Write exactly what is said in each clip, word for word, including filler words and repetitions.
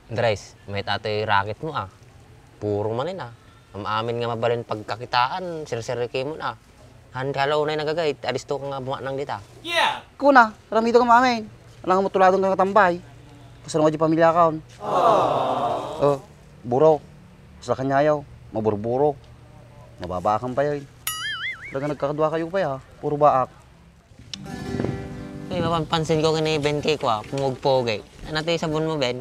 Andres, mayat atoy racket mo, ah. Puro manen, ah. Am-amin nga mabalin pagkakitaan, sirsirikimon, ah. Haan ka la unay nagagayt, adisto ka nga bumaknang dita. Kuna, ramidok nga amin. Alangan mo tuladon ka nga tambay. Kasano nga di pamilya ka, on? Oh, buro. Kasla kaniayo, maburburo. Mababaakan pay, oy. Talaga nagkakadua kayo pay, ha? Puro baak. Uy, mapanpansin ko kini Ben kay kwa, pumugpugay. Ano to yung sabon mo, Ben?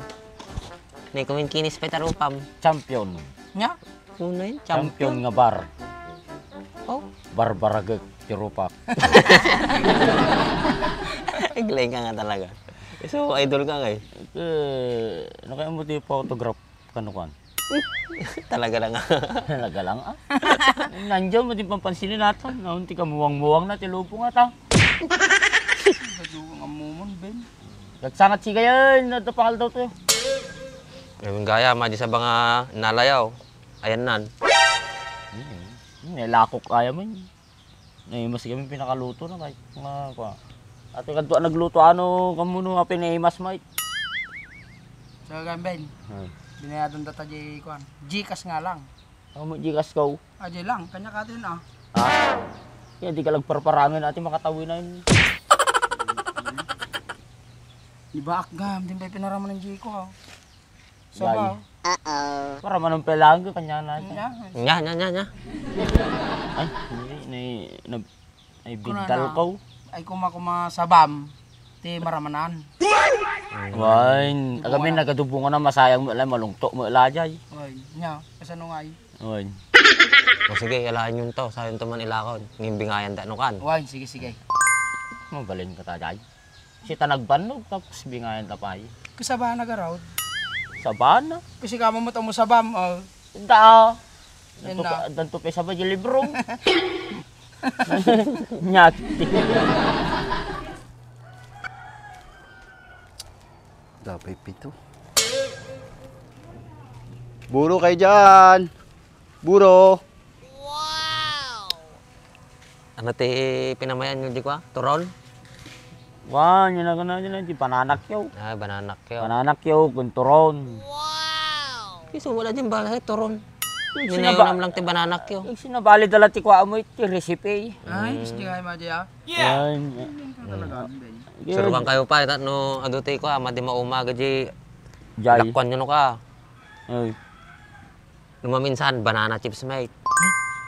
Nay, kuminkinis pa tarupam. Champion. Nya? Una yun, Champion champion. Nga bar. Oh? Bar Baragek, Tirupak. Iglain ka nga talaga. So, idol ka nga eh. Eh, ano kaya mo di photograph? Kano kuan? Talaga lang. Talaga lang, ah. Nandiyan mo din pampansinin natin. Naon ti kamuwang-muwang na, ti lupong ata. Badugang amumon, Ben. Nagsangat si Gayan, natapangal daw to. Ayun, gaya, madi sa mga nalayaw. Ayan nan. Hmm. Hmm, nilakok kaya mo yun. Naimas kami pinakaluto na, kay nga, kwa. Ate, kadto nagluto, ano, kamuno, apay naimas, mate. So, Gamben, Hmm. Binayadan data di, kuan, Gcash nga lang. Amo, Gcash ko. Ah, di lang, kanya ka din, ah. Ah. Kaya di ka nagparparangan, ate, makatawi na yun. Di ba, akgam, din ba pinaraman ng Gcash, ah? Sabaw. Gay. Uh-oh. Para manong pelang ko kanya na. Nya. Nya, nya, nya, nya. Ay, hindi, nay, na, ay, Kuna bidal na. Ko. Ay, kuma, kuma sabam. Ti maramanan. Wan, Ti agamin bunga na. Nagadubungan na masayang mo lang, malungto mo lajay. Oy, nya, kasano nga ay? Wan. O sige, alaen yun to. Sayon to man ilakon. Ngimbingayan ta, no kan? Wan, sige, sige. Mabalin ka ta, jay. Sita nagbannog, tapos bingayan ta pay. Kasabana garud. Sabana? Kasi kamo mo tamo sabam, oh. Da. Yan Danto na. Ka, danto pa sabay di libro. Nyati. Dapat pito. Buro kayo dyan. Buro. Ano ti pinamayan nyo di kwa? Turon? Wan, yun ako na, yun na, di banana cue. Ah, banana cue. Banana cue, kun turon. Wow! Isu wala din balay, turon. Yung Yun na sinaba-, yun lang ti banana cue. Yung sinabali dala ti kwa mo, iti recipe. Ay, Mm. gusto nga yung madi, ah. Yan. Yan ka talaga, Ben. Good. Surukan kayo pa, itat no, adu ti kwa, madi maumaga di Jay. Lakwan nyo no ka. Ay. No maminsan, banana chips, mate.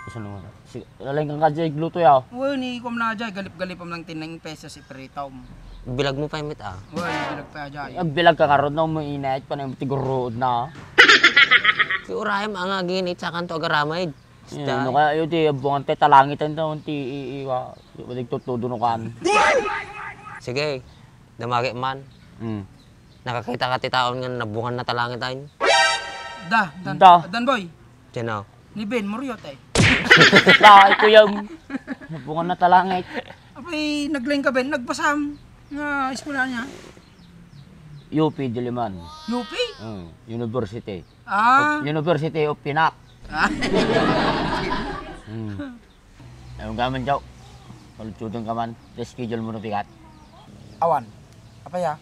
Gusto naman. Si, lalang kang kadya igluto ya. Uy, ni kom na dyan, galip-galip am lang tineng pesos iprito mo. Bilag mo pa, mate, ah. Uy, bilag pa dyan. Agbilag ka karon, no, mo init, panay mo tiguruod na. Ti urayam, ang aginit, sakan to agaramay. Yan, Stay. No kaya yun, ti, bungan tayo talangit, ang taon, ti, i, i, wa, wadig tutudo, no, kan. Sige, damagi man. Hmm. Nakakita ka ti taon nga nabungan na talangit, ay? Da, dan, Da. Dan boy. Sino? Ni Ben Muriot, eh. Dahil ko yung nabungan na talangit. Apay, naglain ka, Ben? Nagbasam nga eskwela niya? U P Diliman. U P? Hmm, University. Ah. Of, University of Pinak. Ah. Hmm. Ayun ka man, Joe. Palutsudon ka man. Schedule mo na bigat. Awan. Apay, ah?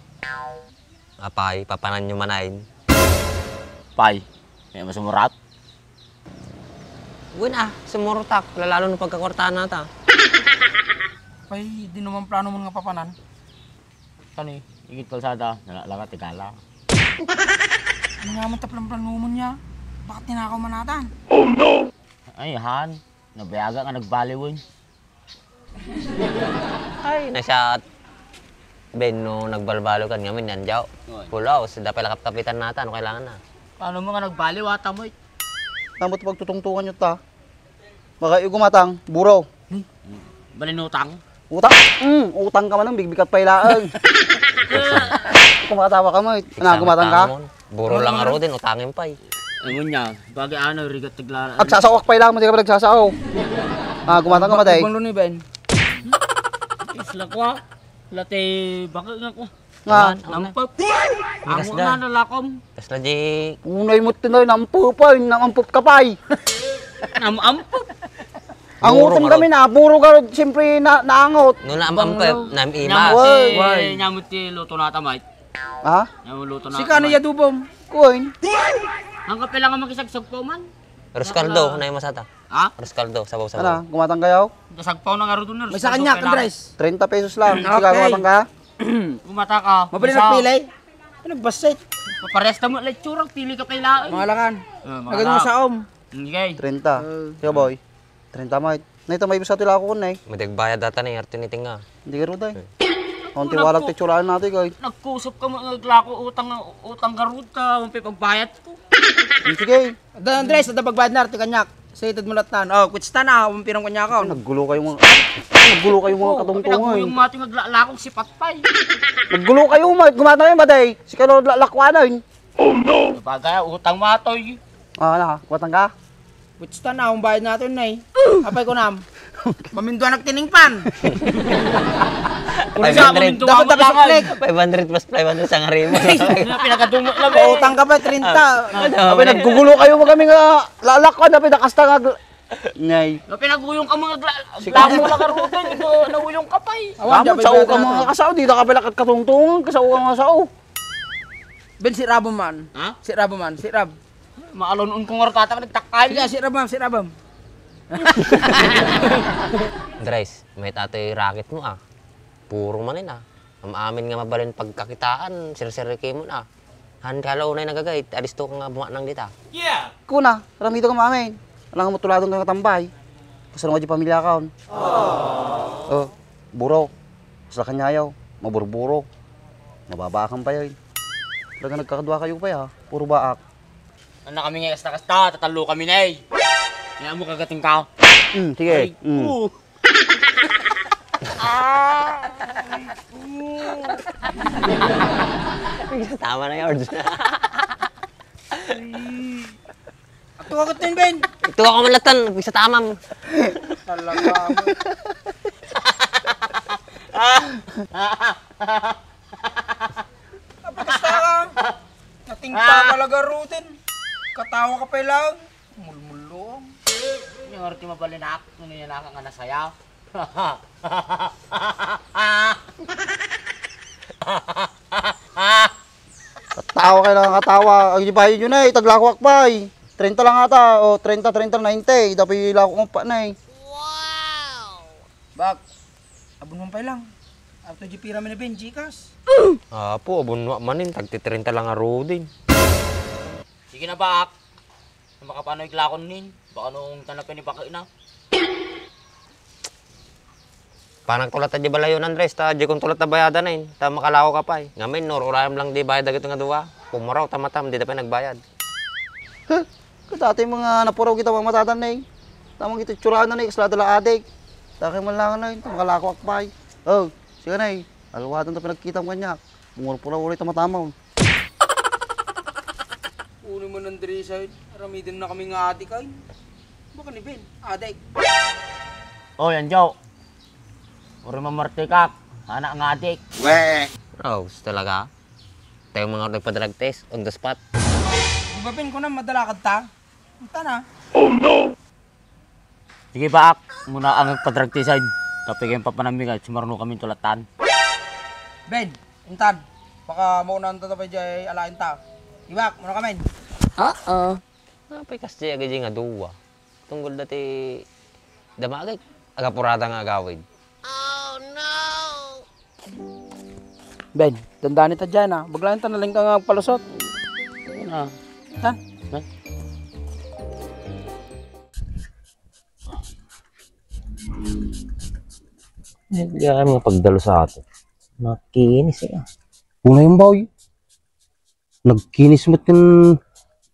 Apay, papanan nyo manayin. Pay, may masumurat? Wen, ah, sumurutak. Lalalo no pagkakwartaan nata. Pay, di naman plano mo nga papanan. Kani, igit kalsada, nalalaga, tigala. Ano nga man ta plan-plano mo niya? Bakit tinakaw man natan? Ay, han. Nabayaga nga nagbaliw, eh. Ay, nasya Ben no nagbalbalo kan ngamin yan, Jaw. Oy. Pulaw, sa dapay lakap kapitan nata, ano kailangan na? Paano mo nga nagbaliw, ata mo, eh? Namot pagtutungtungan nyo ta. Baka yung gumatang, buro. Balinutang? Utang? Mm, utang ka man ang bigbigat pa ilaang. Kumatawa ka mo, eh. Na, gumatang ka? Buro lang aro din, utangin pa eh. Ang unya, bagay ano, rigat tagla-, Agsasawak pa lang, mo di ka pa nagsasao. Ah, gumatang ka, matay. Bang ni Ben? Isla ko, ah. Late, baka nga ko. Nga. Awan, awan. Nampap. Ikas Amo da. Na nalakom. Kasla di. Unay mo tinay, nampapay, nampap ka pay. Namampap. Ang Buro utom ka kami ron. Na, buro ka, siyempre, na, naangot. No, naam-, Bang ampep, no? Naam-ima. Nyamot ti, Way. Nyamot ti luto na tamay. Ha? Nyamot luto na Sika na tamay. Yadubom. Kuwain. Ang kapila nga makisagsagpaw man. Arroz caldo, Nakala- nay masata. Ha? Arroz caldo, sabaw-sabaw. Ano, gumatang kayo? Kasagpaw na nga ron, Arroz May caldo, sakanya, kailangan. Andres. Treinta pesos lang. Sige, Okay. gumatang ka? Gumata ka. Mabili Isa. ng pilay? Ano, basit? Paparehas ta mo, lechurang, pili ka pa ilain. Mga lakan. Ah, mga Agad mo lak. sa om. Sige. Treinta. Ah. Sige, boy. Treinta, mate. Nay, ta may bisa ti lako kun, nay. Madigbayad data na yung arte ni Tinga. Hindi ka ruday. Okay. Ang tiwala ti tsuraan natin, kay. Nagkusop ka mo, naglako utang, utang garud ka, ang pagbayad ko. Sige. Da, Andres, da pagbayad na, arte kanyak. Sa itad mo latan. Oh, kwitsta na, ang pirang kanya ka. Naggulo kayo mga, naggulo kayo mga Oh, katungtungan. Pinaguyong mo ating naglalakong si Patpay. Naggulo kayo, ma-, gumana kayo, matay. Si Kalo la-, lakwanan. Bagay, utang mo atoy. Ah, na, kuwatan ka? Puts ta na, ang bayad natin na eh. Apay ko nam. Mamindua nagtiningpan. Five hundred. Dapat dapat suklik. Five hundred plus five hundred sa ngari mo. Pinakadungo na ba eh. Pautang ka pa, treinta. Ah, ano, Apay, ano? naggugulo kayo mo kami nga lalakwan, apay, nakasta nga gl-, Nay. Nga pinaguyong ka mga gla-, Sige. Lamo lang karutan, ito, nauyong ka pa eh. Awan, Kamu, di ba, sao ka bayad mga natin? kasao, di na ka pala katungtungan, kasao ka mga sao. Ben, si Rabo man. Ha? Si Rabo man, si Rab. Maalon-on ko nga rutata, nagtakal. Sige, si Rab, ma'am, si Rab, ma'am. Andres, may tatoy racket mo, ah. Puro manin, ah. Am-amin nga mabalin pagkakitaan, sirsiriki mo na. Han, kala unay nagagayt, adisto ka nga bumaknang dita. Yeah! Kuna, ramido ka, ma'am, eh. Alang mo tuladon ka nga tambay. Kasano nga di pamilya ka, on? Oh, buro. Kasla kanyayaw, maburburo. Mababaakan pa yun. Talaga nagkakadua kayo pa, ha? Puro baak. Ano kami nga kasta-kasta, tatalo kami na eh. Kaya mo kagating ka. Mm, sige. Ay, Mm. oo. Ah. Tama na yun. Ato ka, Tin Ben. Ito ako malatan, bisa tamam. Talaga. Napakasta ka. Natingta Ah. talaga, Rutin. Katawa ka pa lang. Mulmulo. Yung arti mabalinak, ano yan, naka nga nasaya. Katawa kayo lang, katawa. Ang ibayo nyo na eh, taglako akpay. Treinta lang ata, o treinta, treinta, ninety. Dapat ilako akpa na eh. Bak, abon man pay lang. Ato di pira man Ben, Gcash. Apo, abon wa manin, tagti treinta lang a rodin. Sige na, Bak. Makapano iglakon nin? Baka nung tanap ni baka na. Panagtulat ta di balayon, Andres, ta di kong tulat ta bayadan, eh. Ta makalako ka pa, eh. Ngamin, nururayam lang di bayad dagito nga dua. Pumuraw, tamatam, di da pa nagbayad. Huh? Kadati mga napuraw kita mamatadan, eh. Tamang ito tsuraan na, eh, kasla dala adik. Takay man lang, eh, ta makalako akpay. Oh, sige na, eh. Alwadan ta pinagkitam kanya. Pumurpuraw ulit tamatamaw. Uno man, Andres, ay, aramiden na kami nga adik, ay. Baka ni Ben, adik. Oy, Anjo. Uri mamartikak, anak nga adik. Rose, talaga? Tayo mga nagpa-drug test, on the spot. Di ba, Ben, kuna madala ka ta? Punta na. Sige, Baak, muna ang pagpadragtisan. Tapi kayong papanamig at sumarno kami tulatan. Ben, intan, baka maunaan ta pa jay alain ta. Ibak, muna kami. Oo. Napay kas jay agay nga duwa. Tunggol dati damagay, agapurada nga agawid. Ben, dandani ta dyan, ah. Baglaan ta, nalingka nga agpalusot. Ah. Ha? Ha? Eh, di kami nga pagdalo sa ato. Nakinis, eh. Una yung boy. Nagkinis mo kin-,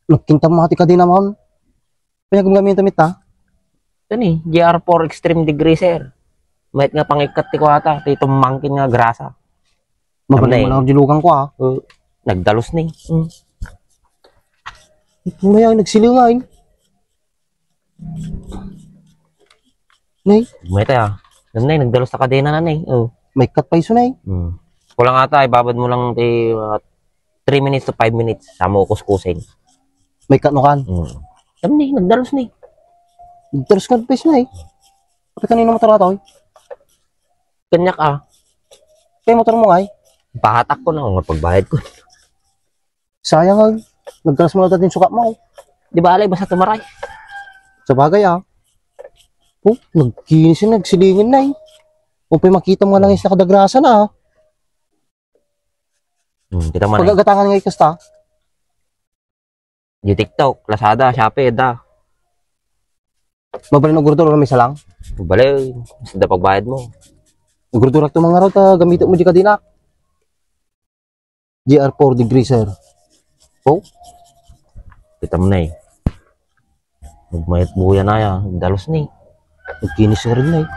nagkinta mo hati ka din naman. Pinagamgamit ta, mita? Ito ni, G R four Extreme Degreaser. Mayat nga pangikat ti kuwata, ti tumangkin nga grasa. Magaling Ano man eh? ang dilugan ko, ah. Uh, nagdalus ni. Mm. May ay nagsilingain. Nay? Mayat ah. Ano eh, nagdalus sa kadena na ni. Oh. May cut pa iso, nay? Mm. Kulang ata, ibabad mo lang ti, uh, three minutes to five minutes, sa mo kuskusin. May cut no kan? Mm. Ano ni, nagdalus ni. Nagdalus ka pa iso, nay? Pati kanino motor ato, eh? Kanyak ah. Kaya motor mo, ay? Pahatak ko na, kung pagbayad ko. Sayang, ay. Nagkalas mo na dati yung sukat mo. Di ba, alay, basta tumaray. Sa bagay, ah. Oh, nagkinis yun, nagsilingan na eh. O pa makita mo nga lang yung nakadagrasa na, ah. Hmm, kita mo na. Pagagatangan nga ikasta. Di TikTok, Lazada, Shopee, da. Mabalin, ugurdur, may salang? Bale, basta pagbayad mo. Ugurdur, ito mga raw, ta, gamit mo di kadina. G R four degree, sir. Oh? Kita mo na eh. Nagmayat buya na ya, dalos ni. Nagkinis nga rin na eh.